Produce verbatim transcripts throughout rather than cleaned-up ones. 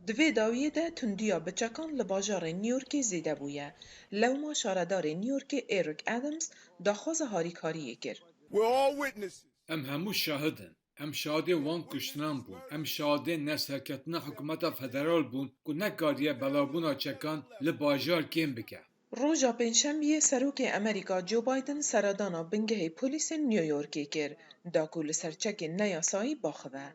Di vê dawiyê de tundiya bi çekan li bajarê New Yorkê zêde bûye. Lewma şaredarê New Yorkê Eric Adams daxwaza harîkariyê kir. Em hemû şahid in. Em şahidê wan kuştinan bûn. Em şahidê neserketina hikûmeta federal bûn ku nekariye belavbûna çekan li bajar kêm bike. Roja Pêncşembiyê Serokê Amerîka Joe Biden seredana bingehê polîsên New Yorkê kir, da ku li ser çekên neyasayî baxive.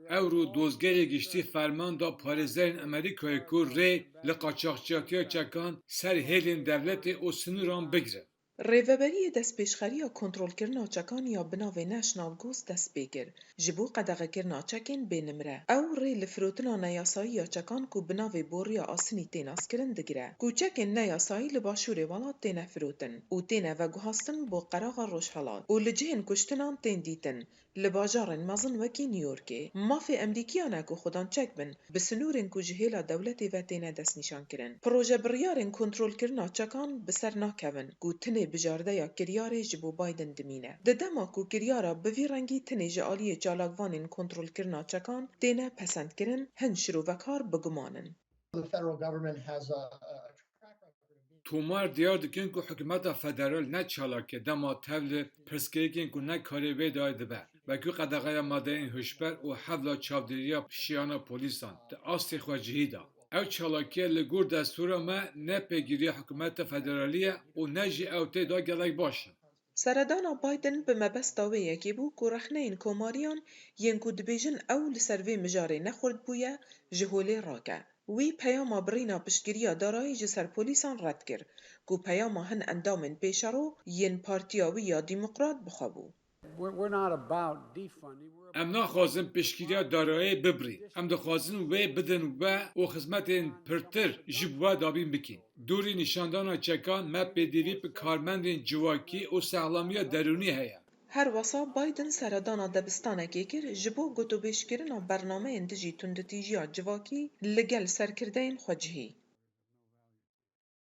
Ewro dozgerê giştî ferman da parêzerên Amerîkayê ku rê li qaçaxçiyatiya çekan ser hêlên dewletê û sinûran bigrin. Rêveberiyê Destpêşxeriya Kontrolkirina Çekan ya bi navê National Ghost dest pê kir, ji bo qedexekirina çekên bênimre. Ew rê li firotina neyasayî ya çekan ku bi navê boriya asinî tê naskirin digire, ku çekên neyasayî li başûrê welat têne firotin û têne veguhastin bo qeraxa rojhelat û li cihên kuştinan tên dîtin, li bajarên mezin wekî New Yorkê. Mafê Emrîkiyan e ku xudan çek bin, bi sinûrên ku ji hêla dewletê ve têne destnîşankirin. Proje biryarên kontrolkirina çekan bi ser nakevin ku tinê bijardeya kiryarê ji bo Biden dimîne. Di dema ku kiryara bi vî rengî tinê ji aliyê çalakvanên kontrolkirina çekan têne pesendkirin, hin şirovekar bi guman in. Tomar diyar dikin ku hikûmeta federal ne çalak e dema tev li pirsgirêkên ku ne karê wê dayê dibe, wekî qedexeya madeyên hişber û hewla çavdêriya şiyana polîsan di astê xwecihî de. Ew çalakiye li gor destûra me ne pêgiriya hikûmeta federalî ye û ne jî ew tê de gelek baş in. Seredana Biden bi mebesta wê yekê bû ku rexneyên komariyan yên ku dibêjin ew li ser vê mijarê nexurt bûye, ji holê rake. Wî peyama birîna piştgiriya darayî ji ser polîsan red kir, ku peyama hin endamên pêşero yên partiya wî ya Demokrat bi xwe bû. Em naxwazin piştgiriya darayê bibirîn. Em dixwazin wê bidin we û xizmetên pirtir ji bi we dabîn bikîn. Dûrî nîşandana çekan me pêdivî bi karmendên civakî û sexlamiya derûnî heye. Her wesa Biden seredana debistanekê kir ji bo gotûbêjkirina bernameyên dijî tunditîjiya civakî li gel serkirdeyên xwecihî.